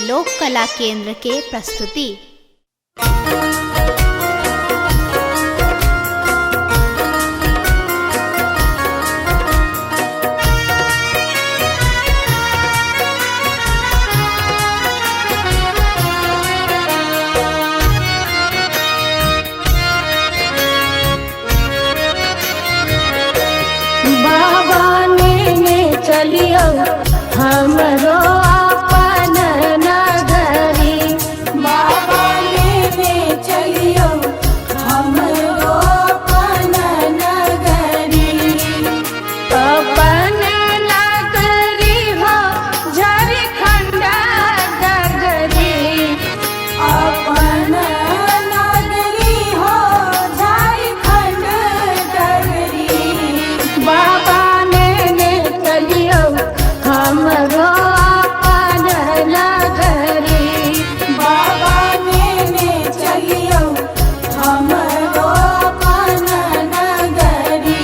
लोक कला केंद्र के प्रस्तुति। बाबा ने चलियो हमरो अपन नगरी। बाबा लेने चलियो हमरो अपन नगरी। अपन नगरी हो झारखंड नगरी। अपन नगरी हो झारखंड नगरी। बाबा ने चलियो हमरो अपन नगरी। बाबा नेने चलियो हमरो अपन नगरी।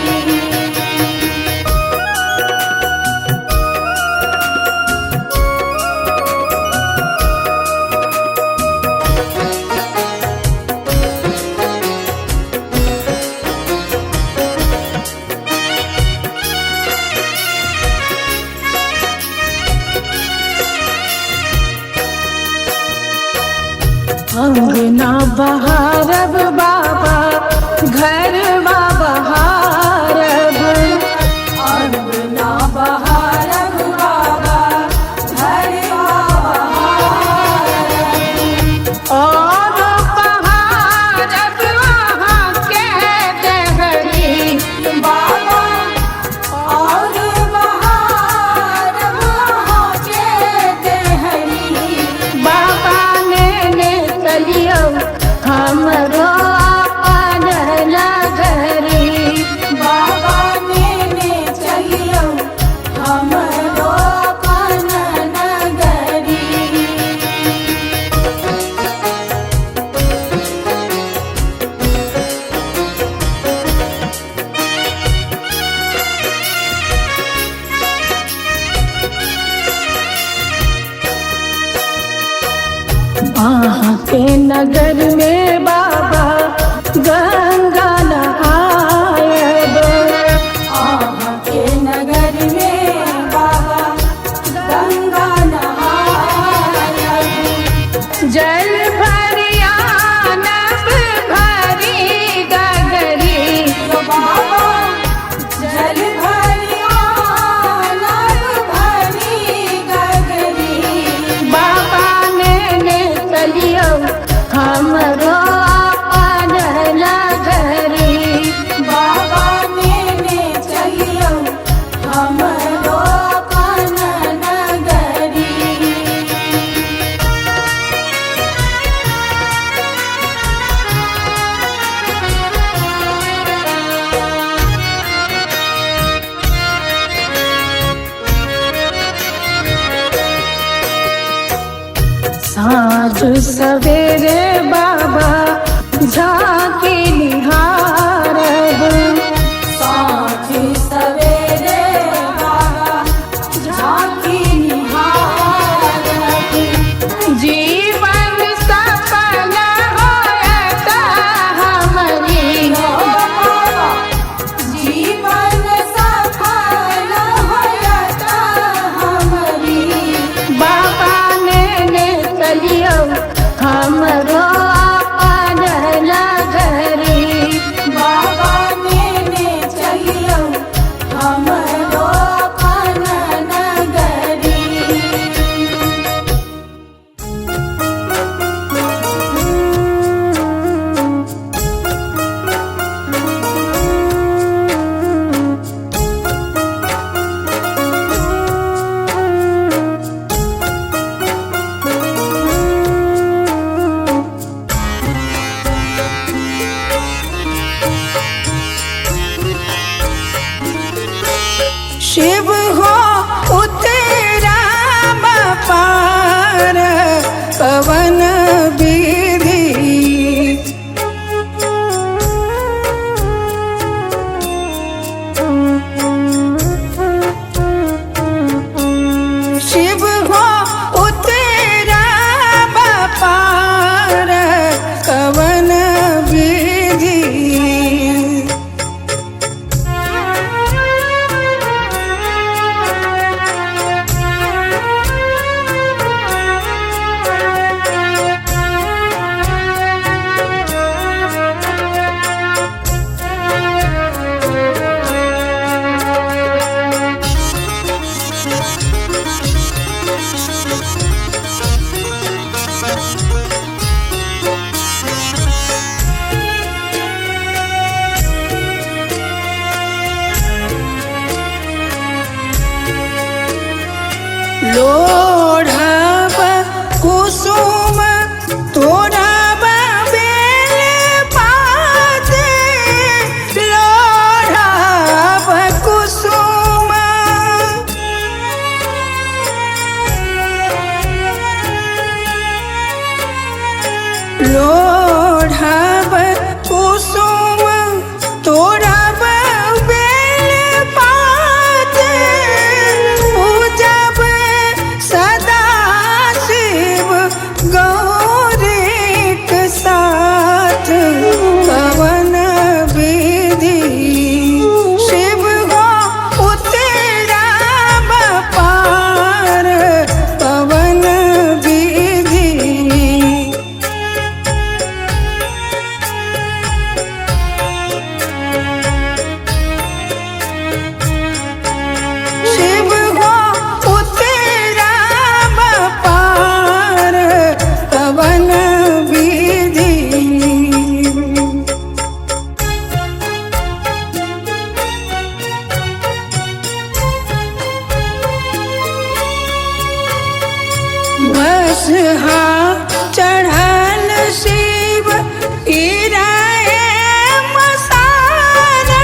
अंगना बहारब बाबा घर बहारब। अंगना बहारब बाबा घर बहारब। और बहारब वहाँ के दहरी। बाबा और बहारब वहाँ के देहरी। बाबा ने चलियो हमरो अपन नगरी। बाबा नेने चलियो हमरो अपन नगरी। अहाँ के नगर में बाबा गंगा नहायब। अहाँ के नगर में बाबा गंगा नहायब। जल भरिया नभ भरी गगरी। बाबा जल भरिया नभ भरी गगरी। बाबा ने चलियो हमरो अपन नगरी। बाबा नेने चलियो हमरो अपन नगरी। साँझ सवेरे बाबा झांकी निहारब। साँझ सवेरे बाबा झांकी निहारब। जीवन सफल होयत हमरी। बाबा जीवन सफल होयत हमरी। बाबा ने चलियो हमरो अपन नगरी। बाबा नेने चलियो हमरो अपन नगरी। शिव हो उतरा पार पवन विधि। शिव हो उतरा लोढ़ब कुसुम तोड़ब बेल पात, लोढ़ब कुसुम। लोढ़ब कुसुम तोड़ब बेल पात, पूजब सदा शिव गौरीक साथ। पवन विधि शिव हो उतरब पार, पवन विधि। शिव हो उतरब पार, पवन विधि। बसहा चढ़ल शिव गिराए मसाना,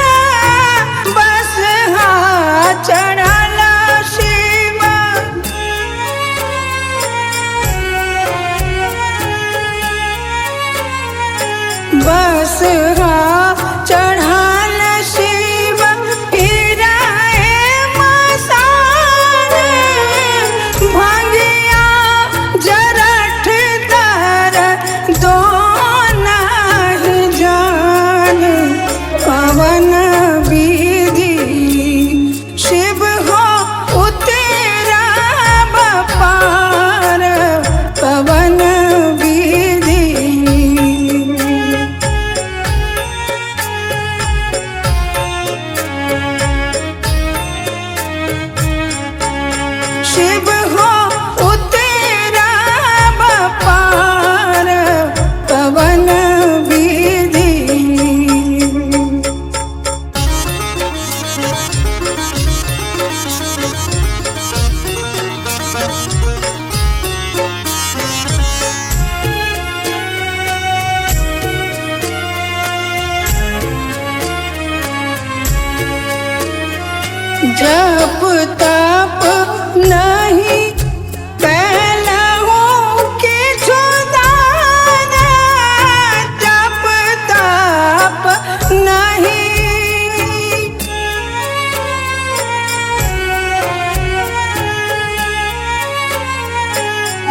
बसहा चढ़ल शिव। बसहा चढ़ल शिव गिराए मसाना, भंगिया जरठ तर दो नाही जान। पवन विधि शिव हो उतरब पार, पवन विधि। शिव हो उतरब पार, पवन विधि। जप तप नहीं कैलहूँ किछु दान, जप तप नहीं।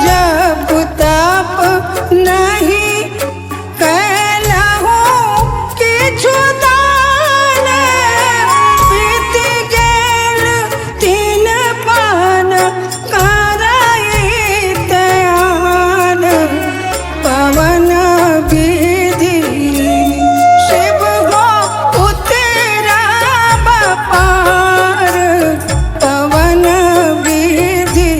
जप तप नहीं कैलहूँ किछु दान, बीत गेल तीन पान करैत आन। पवन विधि शिव हो उतरब पार, पवन विधि।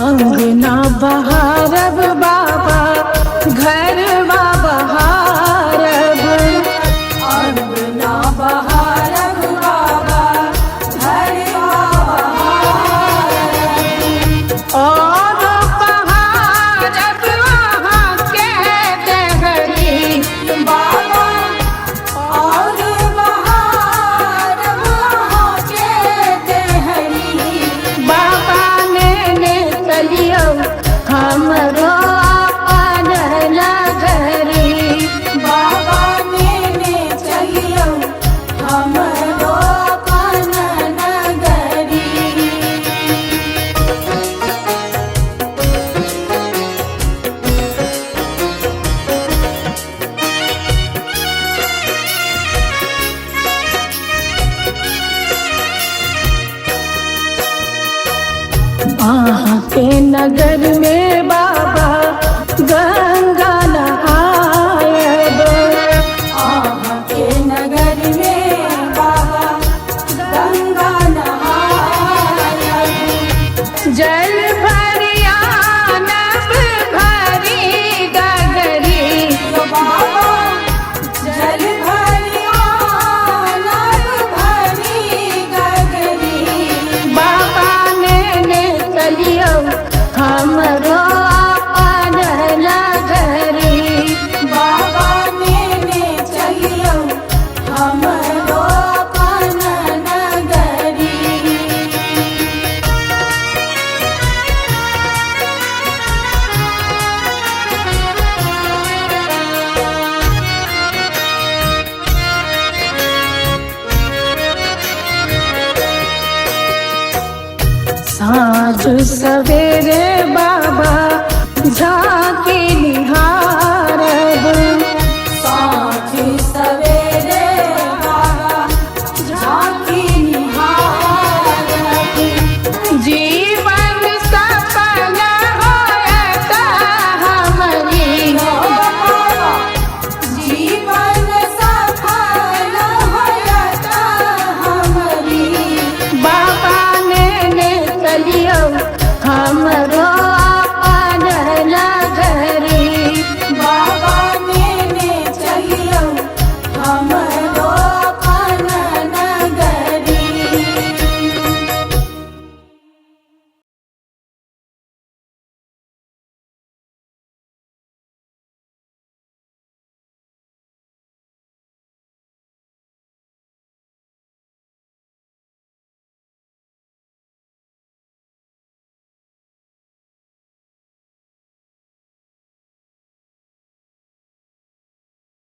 अंगना बहारब बाबा घर बहारब। अंगना बहारब बाबा घर बहारब। और बहारब अहाँ के देहरी बाबा और बहारब अहाँ के देहरी। बाबा नेने चलियौ हमरो अपन नगरी। बाबा नेने चलियौ हमरो अपन नगरी। अहाँ के नगर में बाबा गंगा नहायब। अहाँ के नगर में बाबा गंगा नहायब। जल भरिया नब भरी गगरी। बाबा जल भरिया नभ भरी गगरी। बाबा नेने चलियौ हमरो अपन नगरी। बाबा नेने चलियौ हमरो अपन नगरी। साँझ सवेरे